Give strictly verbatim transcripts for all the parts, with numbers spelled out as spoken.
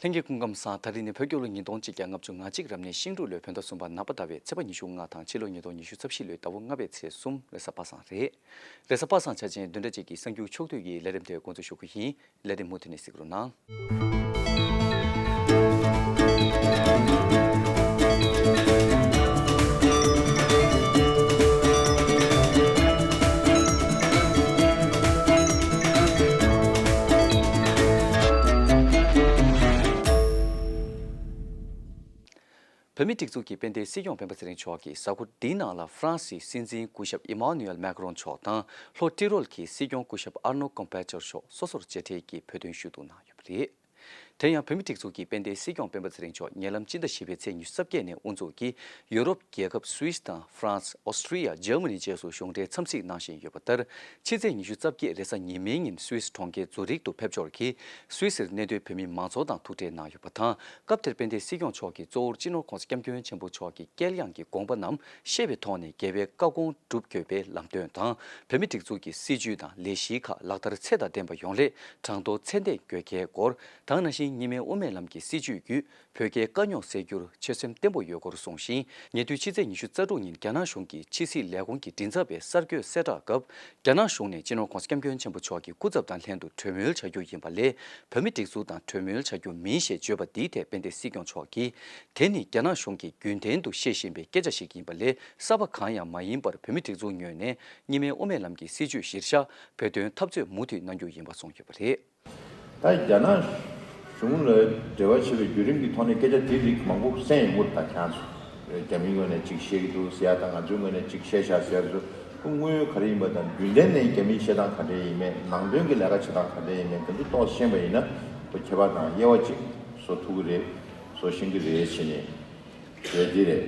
ལྷན་རྒྱས་སྐུ་ཁམས་བཟང་། ད་རིང་ནི་བོད་རྒྱལ་ལོ་ཉིས་སྟོང་གཅིག་བརྒྱ་ལྔ་བཅུ་ང་གཅིག་རབ་གནས་ཤིང་འབྲུག་ལོའི་བོད་ཟླ་གསུམ་པ་ནག་པ་ཟླ་བའི་ཚེས་པ་ཉི་ཤུ་ལྔ་དང་ཕྱི་ལོ་ཉིས་སྟོང་ཉི་ཤུ་རྩ་བཞི་ལོའི་ཟླ་བ་ལྔ་པའི་ཚེས་གསུམ། རེས་གཟའ་པ་སངས་རེད། རེས་གཟའ་པ་སངས་འཆར་ཅན་བདུན་ཕྲག་གཅིག་གི་གསར་འགྱུར་ཕྱོགས་བསྡུས་ཀྱི་ལས་རིམ་དེ་འགོ་འཛུགས་ཞུ་གི་ཡིན། ལས་རིམ་མུ་མཐུད་ནས་གཟིགས་རོགས་གནང་། བོད་མིའི་སྒྲིག་འཛུགས་ཀྱི་དཔལ་ལྡན་སྲིད་སྐྱོང་སྤེན་པ་ཚེ་རིང་མཆོག་གིས་གཟའ་འཁོར་འདིའི་ནང་ལ་ཧྥ་རན་སིའི་སྲིད་འཛིན་སྐུ་ཞབས་ཨི་མཱ་ནུ་ཨེལ་མེག་རོན་མཆོག་དང་ལྷོ་ཏི་རོལ་གྱི་སྲིད་སྐྱོང་སྐུ་ཞབས་ཨར་ནོ་ཀོམ་པེ་ཅར་མཆོག་སོ་སོར་མཇལ་འཕྲད་ཀྱིས་བོད་དོན་ཞུ་གཏུག་གནང་ཡོད་པ་རེད། དེ་ཡང་བོད་མིའི་སྒྲིག་འཛུགས་ཀྱི་དཔལ་ལྡན་སྲིད་སྐྱོང་སྤེན་པ་ཚེ་རིང་མཆོག་ཉེ་ལམ་སྤྱི་ཟླ་བཞི་པའི་ཚེས་ཉི་ཤུ་རྩ་བརྒྱད་ནས་དབུ་འཛུགས་ཀྱིས་ཡུ་རོབ་རྒྱལ་ཁབ་སུད་སི་དང་ཧྥ་རན་སི། ཨོ་སི་ཀྲི་ཡ། འཇར་མ་ནི་བཅས་སུ་གཞུང་འབྲེལ་འཚམས་གཟིགས་གནང་བཞིན་ཡོད་པ་ལྟར། ཕྱི་ཚེས་ཉི་ཤུ་རྩ་བརྒྱད་རེས་གཟའ་ཉི་མའི་ཉིན་སུད་སི་གྲོང་ཁྱེར་ཛུ་རིག་ཏུ་ཕེབས་འབྱོར་གྱིས་སུད་སིར་གནས་སྡོད་བོད་མི་མང་ཚོགས་དང་ཐུག་འཕྲད་གནང་ཡོད་པ་དང་། སྐབས་དེར་དཔལ་ལྡན་སྲིད་སྐྱོང་མཆོག་གིས་གཙོ་བོར་སྤྱི་ནོར་༸གོང་ས་༸སྐྱབས་མགོན་ཆེན་པོ་མཆོག་གི་དཀྱེལ་ཡངས་ཀྱི་དགོངས་པ་རྣམས་ཤེས་པའི་ཐོག་ནས་རྒྱལ་བའི་བཀའ་དགོངས་སྒྲུབ་དགོས་པའི་ལམ་སྟོན་དང་། བོད་མིའི་སྒྲིག་འཛུགས་ཀྱི་སྲིད་བྱུས་དང་ལས་གཞིའི་ཁག་ལག་བསྟར་ཚད་དང་ལྡན་པ་ཡོང་སླད་གྲངས་ཐོ་ཚད་ལྡན་དགོས་གལ་སྐོར། ད་ག་ནང་བཞིན་གཉིས་སྨན་དབུ་མའི་ལམ་གྱི་སྲིད་བྱུས་བརྒྱུད། བོད་རྒྱའི་དཀའ་རྙོག་སེལ་རྒྱུར་ཆོད་སེམས་བརྟན་པོ་ཡོད་སྐོར་གསུངས་ཤིང་། ཉེ་དུས་ཕྱི་ཚེས་ཉི་ཤུ་རྩ་དྲུག་ཉིན་རྒྱ་ནག་གཞུང་གི་ཕྱི་སྲིད་ལས་ཁུངས་ཀྱི་མགྲིན་ཚབ་པས་གསར་འགོད་གསལ་བསྒྲགས་སྐབས། རྒྱ་ནག་གཞུང་ནས་སྤྱི་ནོར་༸གོང་ས་༸སྐྱབས་མགོན་ཆེན་པོ་མཆོག་གི་སྐུ་ཚབ་དང་ལྷན་དུ་གྲོས་མོལ་བྱ་རྒྱུ་ཡིན་པ་ལས། བོད་མིའི་སྒྲིག་འཛུགས་དང་གྲོས་མོལ་བྱ་རྒྱུ་མིན་ཞེས་བརྗོད་པ་འདིའི་ཐད་དཔལ་ལྡན་སྲིད་སྐྱོང་མཆོག་གིས། དེ་ནི་རྒྱ་ནག་གཞུང་གིས་རྒྱུན་ལྡན་དུ་བཤད་བཞིན་པའི་སྐད་ཆ་ཞིག་ཡིན་པ་ལས་གསར་པ་གང་ཡང་མ་ཡིན་པར། བོད་མིའི་སྒྲིག་འཛུགས་ངོས་ནས་གཉིས་སྨན་དབུ་མའི་ལམ་གྱི་སྲིད་བྱུས་གཞིར་བཞག་བོད་དོན་འཐབ་རྩོད་མུ་མཐུད་གནང་རྒྱུ་ཡིན་པ་གསུངས་ཡོད་པ་རེད། ད་རྒྱ་ནག་གཞུང་ལ་འབྲེལ་བ་བྱེད་པའི་བརྒྱུད་རིམ་གྱི་ཐོག་ནས་སྐད་ཆ་དེ་རིགས་མང་པོ་གསན་ཡོང་གི་རེད། ད་ཁྱེད་རང་ཚོ་རྒྱ་མིའི་ངོས་ནས་ཅིག་བཤད་ཀྱི་འདུག་ཟེར་ཡ་དང་། ང་ཚོའི་ངོས་ནས་ཅིག་བཤད་བཞག་ཟེར་ཡ་ཚོ་ཁོ་དངོས་ཡོད་ག་རེ་ཡིན་པ་དང་། རྒྱུན་ལྡན་ནས་རྒྱ་མིའི་བཤད་སྟངས་ག་འདྲ་ཡིན་མིན། ནང་དོན་གྱི་ལས་ཀ་བྱེད་སྟངས་ག་འདྲ་ཡིན་མིན། དེ་ཚོ་ཏོག་ཙམ་ཤེས་པ་ཡིན་ན་ཁོ་ཁྱད་པར་དང་དབྱེ་བ་ཅིག་བཟོ་ཐུབ་ཀྱི་རེད། བཟོ་ཤེས་ཀྱི་རེད་བྱས་ནས་བྱས་དེ་རེད།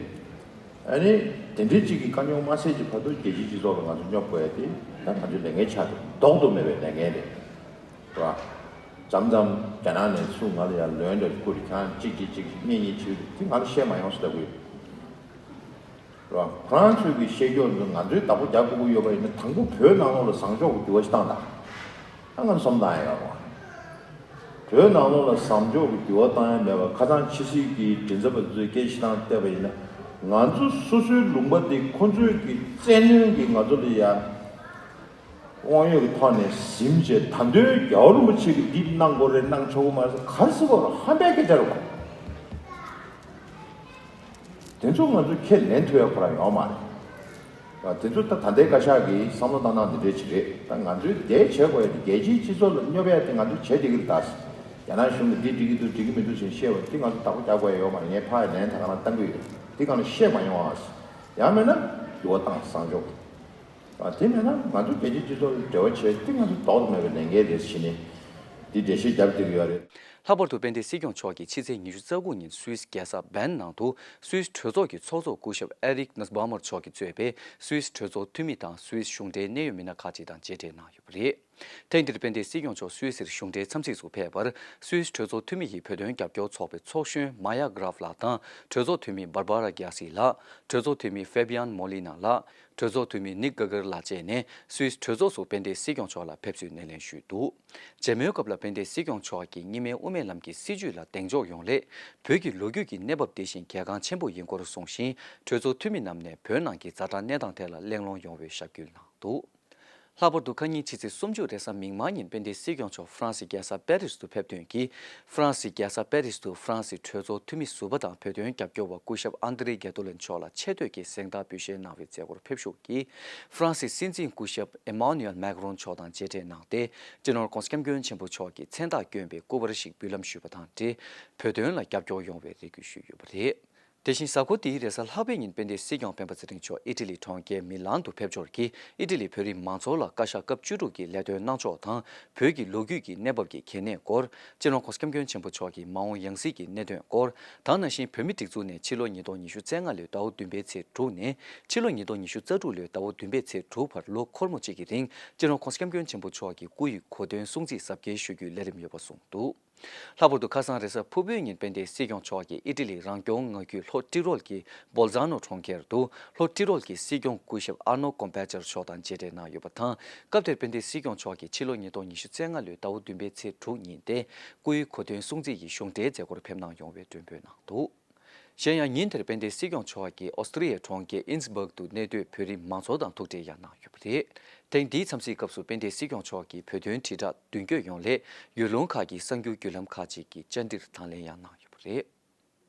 ཨ་ནི་དེ་འདྲའི་ཅིག་གི་དཀའ་རྙོག་མ་སེལ་གྱི་བར་དུ་རྒྱལ་སྤྱིའི་སྤྱི་ཚོགས་ལ་ང་ཚོ་སྙོབ་དགོས་ཡ་དེ་ད་ང་ཚོའི་ལས་འགན་ཆགས་འདུག་ལྡོག་ཏུ་མེད་པའི་ལས་འགན་རེད། རེད་བ། མཚམས་མཚམས་རྒྱ་ནག་ནས་ཚུར་ང་ལ་ཡར་ལན་འདྲ་བསྐུར། ཁྱེད་རང་གཅིག་གིས་གཅིག་གཉིས་གཉིས་བྱེད་དེ་ང་ལ་བཤད་མ་ཡོང་ཟེར་ལབ་ཀྱི་ཡོད། རེད་བ། ཁོ་རང་ཚོས་ཀྱི་བཤད་རྒྱུ་ཚོ་ང་ཚོས་བདག་པོ་རྒྱག་དགོས་ཀྱི་ཡོད་པ་ཡིན་ན། དང་པོ་བོད་ནང་ལོགས་ལ་བཟང་ཕྱོགས་ཀྱི་འགྱུར་བ་ཞིག་བཏང་དང་། ད་ང་ཚོ་བསམ་བཏང་ཡ་ཡོད་རེད་བ། བོད་ནང་ལོགས་ལ་བཟང་ཕྱོགས་ཀྱི་འགྱུར་བ་བཏང་ཡ་མེད་པར། ཁ་སང་ཕྱི་སྲིད་ཀྱི་མགྲིན་ཚབ་པ་ཚོས་སྐད་ཆ་བཤད་སྟངས་བལྟས་པ་ཡིན་ན། ང་ཚོ་སོ་སོའི་ལུང་པ་འདི་ཁོ་ཚོས་ཀྱི་བཙན་གནོན་གྱིས་ང་ཚོ་ལ་ཡ་དབང་ཡོད་ཀྱི་ཐོག་ནས་ཟིན་བྱས། ད་དུང་རྒྱལ་བ་རིན་པོ་ཆེ་གིས་འདི་གནང་དགོས་རེད། གནང་ཆོག་གི་མ་རེད་ཟེར་ག་རེ་ཟེར་དགོས་རེད། ཧམ་པའི་སྐད་ཆ་རེད་བ། དེ་ཚོ་ང་ཚོས་ཁས་ལེན་ཐུབ་ཡ་ཁོ་རང་ཡོད་མ་རེད། དེ་ཚོ་ད་ད་ལྟའི་བཀའ་ཤག་གི་བསམ་བློ་བཏང་སྟངས་འདི་འདྲའི་ཅིག་རེད། ད་ང་ཚོས་འདི་བྱེད་དགོས་ཡ་དེ། རྒྱལ་སྤྱིའི་སྤྱི་ཚོགས་ལ་སྙོབ་ཡ་དེ་ང་ཚོས་བྱེད་བསྡད་ཀྱི་རེད། ད་རྒྱ་ནག་གཞུང་གིས་འདི་འགྲིག་གི་འདུག་འགྲིག་གི་མི་འདུག་ཟེར་བཤད་པ་དེ་ང་ཚོས་བདག་པོ་རྒྱག་དགོས་ཡ་ཡོད་མ་རེད། ངས་ཕར་ལན་ད་ག་རང་བཏང་གི་ཡོད། དེ་གང་ལ་བཤད་མ་ཡོང་ཨ། ཡང་མིན་ན་འགྱུར་བ་བཏང་། བཟང་ཕྱོགས། ཨ། དེ་མིན་ན་ང་ཚོ་རྒྱལ་སྤྱིའི་སྤྱི་ཚོགས་ལ་འབྲེལ་བ་བྱས་ཏེ་ང་ཚོ་ལྡོག་ཏུ་མེད་པའི་ལས་འགན་རེད་ཟེར་ནས་འདི་འགྲེལ་བཤད་བརྒྱབ་བསྡད་ཀྱི་ཡོད་རེད། ལྷག་པར་དུ་དཔལ་ལྡན་སྲིད་སྐྱོང་མཆོག་གིས་ཕྱི་ཚེས་ཉི་ཤུ་རྩ་དགུ་ཉིན་སུད་སི་རྒྱལ་ས་བྷན་ནང་དུ་སུད་སི་གྲོས་ཚོགས་ཀྱི་ཚོགས་གཙོ་སྐུ་ཞབས་ཨེ་རིག་ནུས་བྷ་མར་མཆོག་གིས་གཙོས་པའི་སུད་སི་གྲོས་ཚོགས་འཐུས་མི་དང་སུད་སི་གཞུང་འབྲེལ་གནད་ཡོད་མི་སྣ་ཁག་ཅིག་དང་མཇལ་འཕྲད་གནང་ཡོད་པ་རེད། ཐེངས་འདིར་དཔལ་ལྡན་སྲིད་སྐྱོང་མཆོག་སུད་སིར་གཞུང་འབྲེལ་འཚམས་གཟིགས་སུ་ཕེབས་པར། སུད་སི་གྲོས་ཚོགས་འཐུས་མི་ཡིས་བོད་དོན་རྒྱབ་སྐྱོར་ཚོགས་པའི་ཚོགས་གཞོན་མཱ་ཡ་གྷ་རབ་ལགས་དང་། གྲོས་ཚོགས་འཐུས་མི་བྷར་བྷ་ར་གྷ་སི་ལགས། གྲོས་ཚོགས་འཐུས་མི་ཧྥེ་བྷི་ཡན་མོ་ལི་ན་ལགས། གྲོས་ཚོགས་འཐུས་མི་ནིག་གྷ་གྷར་ལགས་བཅས་ནས་སུད་སི་གྲོས་ཚོགས་སུ་དཔལ་ལྡན་སྲིད་སྐྱོང་མཆོག་ལ་ཕེབས་བསུའི་སྣེ་ལེན་ཞུས་འདུག་མཇལ་མོལ་སྐབས་ལ་དཔལ་ལྡན་སྲིད་སྐྱོང་མཆོག་གིས་གཉིས་སྨན་དབུ་མའི་ལམ་གྱི་སྲིད་བྱུས་ལ་གདེང་འཇོག་ཡོང་སླད། བོད་ཀྱི་ལོ་རྒྱུས་ཀྱི་གནས་བབ་དེ་བཞིན་གལ་འགངས་ཆེན་པོ་ཡིན་སྐོར་གསུངས་ཤིང་། གྲོས་ཚོགས་འཐུས་མི་རྣམས་ནས་བོད་ནང་གི་ཛ་དྲག་གནས་སྟངས་ཐད་ལ་གླེང་སློང་ཡོང་བའི་ཞབས་སྐྱོར་གནང་འདུག་ལྷག་པར་དུ་ཁ་ཉིན་ཕྱི་ཚེས་སུམ་ཅུ་རེས་གཟའ་མིག་དམར་ཉིན་དཔལ་ལྡན་སྲིད་སྐྱོང་མཆོག་ཧྥ་རན་སིའི་རྒྱལ་ས་པེ་རིས་སུ་ཕེབས་དོན་གྱིས། ཧྥ་རན་སིའི་རྒྱལ་ས་པེ་རིས་སུ་ཧྥ་རན་སིའི་གྲོས་ཚོགས་འཐུས་མི་ཟུར་པ་དང་བོད་དོན་རྒྱབ་སྐྱོར་བ་སྐུ་ཞབས་ཨན་དྲེ་གེ་ཏོ་ལན་མཆོག་ལ་ཆེ་བསྟོད་ཀྱི་གཟེངས་རྟགས་འབུལ་བཞེས་གནང་བའི་མཛད་སྒོར་ཕེབས་ཞུགས་ཀྱིས། ཧྥ་རན་སིའི་སྲིད་འཛིན་སྐུ་ཞབས་ཨེ་མཱ་ནུ་ཨེལ་མེག་རོན་མཆོག་དང་མཇལ་འཕྲད་གནང་སྟེ། སྤྱི་ནོར་༸གོང་ས་༸སྐྱབས་མགོན་ཆེན་པོ་མཆོག་གི་མཚན་རྟགས་བསྐྱོན་པའི་སྐུ་པར་ཞིག་འབུལ་ལམ་ཞུས་པ་དང་འབྲེལ། བོད་དོན་ལ་རྒྱབ་སྐྱོར་ཡོང་བའི་རེ་སྐུལ་ཞུས་ཡོད་པ་རེད། དེ་བཞིན་གཟའ་འཁོར་འདིའི་རེས་གཟའ་ལྷག་པའི་ཉིན་དཔལ་ལྡན་སྲིད་སྐྱོང་སྤེན་པ་ཚེ་རིང་མཆོག་ཨི་ཊ་ལི་གྲོང་ཁྱེར་མི་ལན་དུ་ཕེབས་འབྱོར་གྱིས། ཨི་ཊ་ལི་བོད་རིགས་མང་ཚོགས་ལ་བཀའ་ཤག་སྐབས་བཅུ་དྲུག་གི་ལས་དོན་གནང་ཕྱོགས་དང་། བོད་ཀྱི་ལོ་རྒྱུས་ཀྱི་གནས་བབ་ཀྱི་གལ་གནད་སྐོར། སྤྱི་ནོར་༸གོང་ས་༸སྐྱབས་མགོན་ཆེན་པོ་མཆོག་གི་མ་འོངས་ཡང་སྲིད་ཀྱི་གནད་དོན་སྐོར། ད་ག་ནང་བཞིན་བོད་མིའི་སྒྲིག་འཛུགས་ནས་ཕྱི་ལོ་ཉིས་སྟོང་ཉི་ཤུ་རྩ་ལྔ་ལོའི་ཟླ་བ་བདུན་པའི་ཚེས་དྲུག་ནས། ཕྱི་ལོ་ཉིས་སྟོང་ཉི་ཤུ་རྩ་དྲུག་ལོའི་ཟླ་བ་བདུན་པའི་ཚེས་དྲུག་བར་ལོ་འཁོར་མོ་གཅིག་གི་རིང་། སྤྱི་ནོར་༸གོང་ས་༸སྐྱབས་མགོན་ཆེན་པོ་མཆོག་གི་སྐུ་ཡི་གོ་སྟོན་སྲུང་བརྩི་གཟབ་རྒྱས་ཞུ་རྒྱུའི་ལས་རིམ་ཡོད་པ་གསུངས་འདུག་ལྷག་པར་དུ་ཁ་སང་རེས་གཟའ་ཕུར་བུའི་ཉིན་དཔལ་ལྡན་སྲིད་སྐྱོང་མཆོག་གིས་ཨི་ཊ་ལིའི་རང་སྐྱོང་མངའ་ཁུལ་ལྷོ་ཏི་རོལ་གྱི་བོལ་ཛ་ནོ་གྲོང་ཁྱེར་དུ་ལྷོ་ཏི་རོལ་གྱི་སྲིད་སྐྱོང་སྐུ་ཞབས་ཨར་ནོ་ཀོམ་པེ་ཅར་མཆོག་དང་མཇལ་འཕྲད་གནང་ཡོད་པ་དང་། སྐབས་དེར་དཔལ་ལྡན་སྲིད་སྐྱོང་མཆོག་གིས་ཕྱི་ལོ་ཉིས་སྟོང་ཉི་ཤུ་རྩ་ལྔ་ལོའི་ཟླ་བ་བདུན་པའི་ཚེས་དྲུག་ཉིན་ཏེ་སྐུའི་གོ་སྟོན་སྲུང་བརྩི་ཡི་གཞུང་འབྲེལ་མཛད་སྒོར་ཕེབས་གནང་ཡོང་བའི་མགྲོན་འབོད་གནང་འདུག་གཞན་ཡང་ཉིན་དེར་དཔལ་ལྡན་སྲིད་སྐྱོང་མཆོག་གིས་ཨོ་སི་ཀྲི་ཡའི་གྲོང་ཁྱེར་ཨིན་སི་སྦག་ཏུ་གནས་སྡོད་བོད་རིགས་མང་ཚོགས་དང་ཐུག་འཕྲད་ཡང་གནང་ཡོད་པ་རེད། ཐེངས་འདིའི་འཚམས་གཟིགས་སྐབས་སུ་དཔལ་ལྡན་སྲིད་སྐྱོང་མཆོག་གིས་བོད་དོན་དྲིལ་བསྒྲགས་མདུན་སྐྱོད་ཡོང་སླད་ཡུལ་ལུང་ཁག་གི་གསར་འགྱུར་བརྒྱུད་ལམ་ཁག་ཅིག་གི་བཅར་འདྲིར་དང་ལེན་ཡང་གནང་ཡོད་པ་རེད།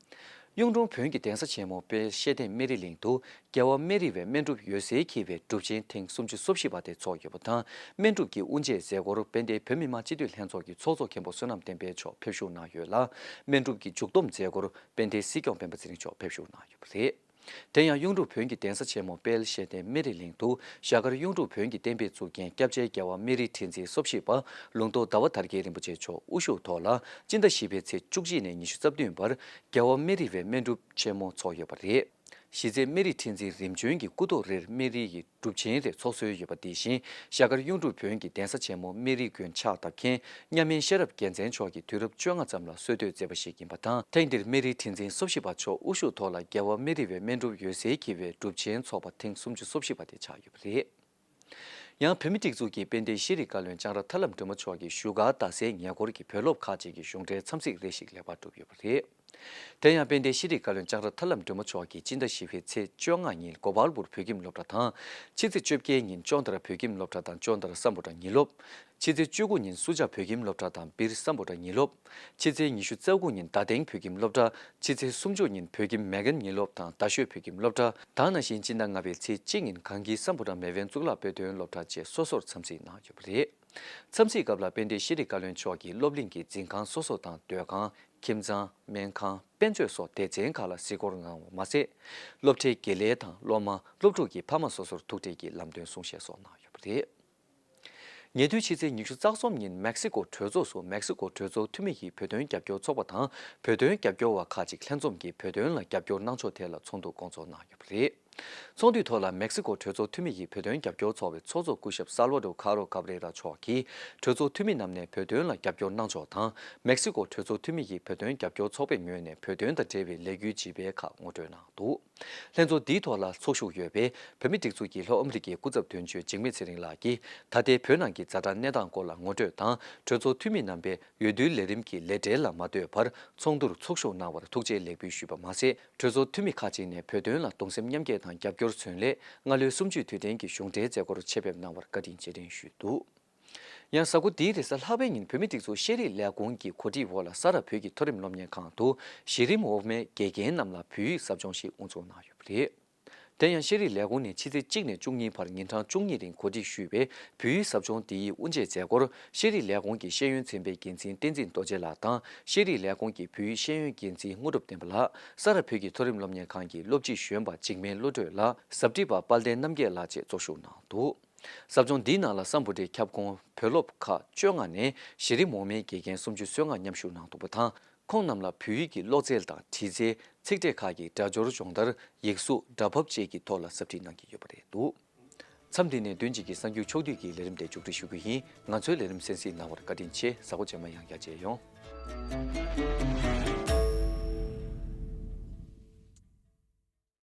གཡུང་དྲུང་བོན་གྱི་གདན་ས་ཆེན་མོ་དཔལ་ཤེས་ལྡན་སྨན་རི་གླིང་དུ་རྒྱལ་བ་སྨན་རི་བའི་སྨན་སྒྲུབ་འོད་ཟེར་འཁྱིལ་བའི་སྒྲུབ་ཆེན་ཐེངས་སུམ་ཅུ་སོ་བཞི་པ་དེ་ཚོགས་ཡོད་པ་དང་། སྨན་སྒྲུབ་ཀྱི་དབུ་འབྱེད་མཛད་སྒོར་དཔལ་ལྡན་བོད་མི་མང་སྤྱི་འཐུས་ལྷན་ཚོགས་ཀྱི་ཚོགས་གཙོ་མཁན་པོ་བསོད་ནམས་བསྟན་འཕེལ་མཆོག་ཕེབས་བཞུགས་གནང་ཡོད་ལ། སྨན་སྒྲུབ་ཀྱི་མཇུག་བསྡོམས་མཛད་སྒོར་དཔལ་ལྡན་སྲིད་སྐྱོང་སྤེན་པ་ཚེ་རིང་མཆོག་ཕེབས་བཞུགས་གནང་ཡོད་པ་རེད། དེ་ཡང་གཡུང་དྲུང་བོན་གྱི་གདན་ས་ཆེན་མོ་དཔལ་ཤེས་ལྡན་སྨན་རི་གླིང་དུ་ཞྭ་དཀར་གཡུང་དྲུང་བོན་གྱི་བསྟན་པའི་གཙུག་རྒྱན་སྐྱབས་རྗེ་རྒྱལ་བ་སྨན་རིའི་ཁྲི་འཛིན་སོ་བཞི་པ་ལུང་རྟོགས་ཟླ་བ་དར་རྒྱས་རིན་པོ་ཆེ་མཆོག་དབུ་བཞུགས་ཐོག་ལ་སྤྱི་ཟླ་བཞི་པའི་ཚེས་བཅུ་གཅིག་ནས་ཉི་ཤུ་རྩ་བདུན་བར་རྒྱལ་བ་སྨན་རི་བའི་སྨན་སྒྲུབ་ཆེན་མོ་འཚོགས་ཡོད་པ་རེད། གཞི་རྩའི་སྨན་རིའི་ཁྲི་འཛིན་རིམ་བྱོན་གྱི་སྐུ་ཐོག་རེར་སྨན་རི་ཡི་སྒྲུབ་ཆེན་རེ་ཚོགས་སྲོལ་ཡོད་པ་དེ་བཞིན་ཞྭ་དཀར་གཡུང་དྲུང་བོན་གྱི་གདན་ས་ཆེན་མོ་སྨན་རིའི་དགོན་ཕྱག་བཏབ་མཁན་མཉམ་མེད་ཤེས་རབ་རྒྱལ་མཚན་མཆོག་གིས་དུས་རབས་བཅོ་ལྔ་ཙམ་ལ་སྲོལ་གཏོད་མཛད་པ་ཞིག་ཡིན་པ་དང་། ཐེངས་འདིར་སྨན་རིའི་ཁྲི་འཛིན་སོ་བཞི་པ་མཆོག་དབུ་བཞུགས་ཐོག་ལ་རྒྱལ་བ་སྨན་རི་བའི་སྨན་སྒྲུབ་འོད་ཟེར་འཁྱིལ་བའི་སྒྲུབ་ཆེན་འཚོགས་པ་ཐེངས་སུམ་ཅུ་སོ་བཞི་པ་དེ་ཆགས་ཡོད་པ་རེད། ཡང་བོད་མིའི་སྒྲིག་འཛུགས་ཀྱི་དཔལ་ལྡན་ཤེས་རིག་བཀའ་བློན་ལྕང་ར་ཐར་ལམ་སྒྲོལ་མ་མཆོག་གིས་བཞུགས་སྒར་རྡ་སའི་ཉེ་འཁོར་གྱི་བོད་སློབ་ཁག་ཅིག་གི་གཞུང་འབྲེལ་འཚམས་གཟིགས་རེ་ཞིག་ལེགས་པར་གྲུབ་ཡོད་པ་རེད། དེ་ཡང་དཔལ་ལྡན་ཤེས་རིག་བཀའ་བློན་ལྕང་ར་ཐར་ལམ་སྒྲོལ་མ་མཆོག་གིས་སྤྱི་ཟླ་བཞི་པའི་ཚེས་བཅོ་ལྔ་ཉིན་གོ་པལ་པུར་བོད་ཁྱིམ་སློབ་གྲྭ་དང་། ཕྱི་ཚེས་བཅོ་བརྒྱད་ཉིན་ཅོན་ཏ་ར་བོད་ཁྱིམ་སློབ་གྲྭ་དང་ཅོན་ཏ་ར་སམ་བྷོ་ཊ་ཉིན་སློབ། ཕྱི་ཚེས་བཅུ་དགུ་ཉིན་སུ་ཇཱ་བོད་ཁྱིམ་སློབ་གྲྭ་དང་སྦིར་སམ་བྷོ་ཊ་ཉིན་སློབ། ཕྱི་ཚེས་ཉི་ཤུ་རྩ་དགུ་ཉིན་རྡ་སྟེང་བོད་ཁྱིམ་སློབ་གྲྭ། ཕྱི་ཚེས་སུམ་ཅུ་ཉིན་བོད་ཁྱིམ་མེ་གན་ཉིན་སློབ་དང་རྡ་ཤོད་བོད་ཁྱིམ་སློབ་གྲྭ། ད་ག་ནང་བཞིན་སྤྱི་ཟླ་ལྔ་པའི་ཚེས་གཅིག་ཉིན་གངས་སྐྱིད་སམ་བྷོ་ཊ་མེས་དབོན་གཙུག་ལག་དཔེ་སྟོན་སློབ་གྲྭ་བཅས་སོ་སོར་འཚམས་གཟིགས་གནང་ཡོད་པ་རེད། འཚམས་གཟིགས་སྐབས་ལ་དཔལ་ལྡན་ཤེས་རིག་བཀའ་བློན་མཆོག་གིས་སློབ་གླིང་གི་འཛིན་ཁང་སོ་སོ་དང་སྡོད་ཁང་། ཁྱིམ་ཚང་། སྨན་ཁང་། དཔེ་མཛོད་སོགས་སྡེ་ཚན་ཁག་ལ་གཟིགས་སྐོར་གནང་བ་མ་ཟད། སློབ་གྲྭའི་དགེ་ལས་དང་སློབ་མ། སློབ་ཕྲུག་གི་ཕ་མ་སོ་སོར་ཐུག་འཕྲད་ཀྱིས་ལམ་སྟོན་གསུང་བཤད་སོགས་གནང་ཡོད་པ་རེད། ཉེ་དུས་ཕྱི་ཚེས་ཉི་ཤུ་རྩ་གསུམ་ཉིན་མེག་སི་ཀོ་གྲོས་ཚོགས་སུ་མེག་སི་ཀོ་གྲོས་ཚོགས་འཐུས་མི་ཡིས་བོད་དོན་རྒྱབ་སྐྱོར་ཚོགས་པ་དང་བོད་དོན་རྒྱབ་སྐྱོར་བ་ཁག་ཅིག་ལྷན་འཛོམས་ཀྱིས་བོད་དོན་ལ་རྒྱབ་སྐྱོར་གནང་ཕྱོགས་ཐད་ལ་ཚོགས་འདུ་སྐོང་ཚོགས་གནང་ཡོད་པ་རེད། ཚོགས་འདུའི་ཐོག་ལ་མེག་སི་ཀོ་གྲོས་ཚོགས་འཐུས་མི་ཡིས་བོད་དོན་རྒྱབ་སྐྱོར་ཚོགས་པའི་ཚོགས་གཙོ་སྐུ་ཞབས་སཱལ་ཝ་ཌོ་ཁ་རོ་ཀབ་རེ་ར་མཆོག་གིས་གྲོས་ཚོགས་འཐུས་མི་རྣམས་ནས་བོད་དོན་ལ་རྒྱབ་སྐྱོར་གནང་ཕྱོགས་དང་། མེག་སི་ཀོ་གྲོས་ཚོགས་འཐུས་མི་ཡིས་བོད་དོན་རྒྱབ་སྐྱོར་ཚོགས་པའི་ངོས་ནས་བོད་དོན་དང་འབྲེལ་བའི་ལས་འགུལ་ལྗིད་པའི་ཁག་ངོ་སྤྲོད་གནང་འདུག་ལྷན་ཚོགས་འདིའི་ཐོག་ལ་ཚོགས་ཞུགས་ཡོད་པའི་བོད་མིའི་སྒྲིག་འཛུགས་ཀྱི་ལྷོ་ཨ་མི་རི་ཀའི་སྐུ་ཚབ་དོན་གཅོད་འཇིགས་མེད་ཚེ་རིང་ལགས་ཀྱིས་ད་ལྟའི་བོད་ནང་གི་ཛ་དྲག་གནས་སྟངས་སྐོར་ལ་ངོ་སྤྲོད་དང་། གྲོས་ཚོགས་འཐུས་མི་རྣམ་པས་འོས་བསྡུའི་ལས་རིམ་གྱི་ལས་བྲེལ་ལ་མ་ལྟོས་པར་ཚོགས་འདུར་ཚོགས་ཞུགས་གནང་བར་ཐུགས་རྗེ་ལེགས་འབུལ་ཞུས་པ་མ་ཟད། གྲོས་ཚོགས་འཐུས་མི་ཁག་ཅིག་ནས་བོད་དོན་ལ་གདུང་སེམས་མཉམ་སྐྱེད་དང་རྒྱབ་སྐྱོར་མཚོན་སླད་སྔ་ལོའི་གསུམ་བཅུའི་དུས་དྲན་གྱི་གཞུང་འབྲེལ་མཛད་སྒོར་ཆེད་ཕེབས་གནང་བར་བཀའ་དྲིན་རྗེས་དྲན་ཞུས་འདུག་ཡང་གཟའ་འཁོར་འདིའི་རེས་གཟའ་ལྷག་པའི་ཉིན་བོད་མིའི་སྒྲིག་འཛུགས་ཤེས་རིག་ལས་ཁུངས་ཀྱི་གོ་སྒྲིག་འོག་ལ་ས་རཱ་བོད་ཀྱི་མཐོ་རིམ་སློབ་གཉེར་ཁང་དུ་གཞི་རིམ་འོག་མའི་དགེ་རྒན་རྣམས་ལ་བོད་ཡིག་ཟབ་སྦྱོང་ཞིག་དབུ་འཛུགས་གནང་ཡོད་པ་རེད། དེ་ཡང་ཤེས་རིག་ལས་ཁུངས་ནས་ཕྱི་ཚེས་གཅིག་ནས་བཅུ་གཉིས་བར་ཉིན་གྲངས་བཅུ་གཉིས་རིང་གོ་སྒྲིག་ཞུས་པའི་བོད་ཡིག་ཟབ་སྦྱོང་འདི་ཡི་དབུ་འབྱེད་མཛད་སྒོར་ཤེས་རིག་ལས་ཁུངས་ཀྱི་ཤེས་ཡོན་ཚན་པའི་འགན་འཛིན་བསྟན་འཛིན་རྡོ་རྗེ་ལགས་དང་ཤེས་རིག་ལས་ཁུངས་ཀྱི་བོད་ཡིག་ཤེས་ཡོན་འགན་འཛིན་དངོས་གྲུབ་བསྟན་པ་ལགས། ས་རཱ་བོད་ཀྱི་མཐོ་རིམ་སློབ་གཉེར་ཁང་གི་སློབ་སྤྱི་གཞོན་པ་འཇིགས་མེད་བློ་གྲོས་ལགས། ཟབ་ཁྲིད་པ་དཔལ་ལྡན་རྣམ་རྒྱལ་ལགས་བཅས་གཙོ་ཞུགས་གནང་འདུག་ཟབ་སྦྱོང་འདིའི་ནང་ལ་སམ་བྷོ་ཊའི་ཁྱབ་ཁོངས་བོད་སློབ་ཁག་བཅོ་ལྔ་ནས་གཞི་རིམ་འོག་མའི་དགེ་རྒན་སུམ་ཅུ་སོ་ལྔ་མཉམ་ཞུགས་གནང་འདུག་པ་དང་། ཁོང་རྣམས་ལ་བོད་ཡིག་གི་ཀློག་རྩལ་དང་བྲིས་རྩལ། ཚིག་ཕྲད་ཁག་གི་སྒྲ་སྦྱོར་སྦྱོང་བརྡར། ཡིག་གཟུགས། སྒྲ་ཕབ་བཅས་ཀྱི་ཐོག་ལ་ཟབ་ཁྲིད་གནང་གི་ཡོད་པ་རེད་འདུག་མཚམས་འདི་ནས་བདུན་གཅིག་གི་གསར་འགྱུར་ཕྱོགས་བསྡུས་ཀྱི་ལས་རིམ་དེ་མཇུག་སྒྲིལ་ཞུ་རྒྱུ་ཡིན། ང་ཚོའི་ལས་རིམ་གསན་གཟིགས་གནང་བར་བཀའ་དྲིན་ཆེ། གཟའ་འཁོར་རྗེས་མ་ཡང་བསྐྱར་མཇལ་ཡོང་།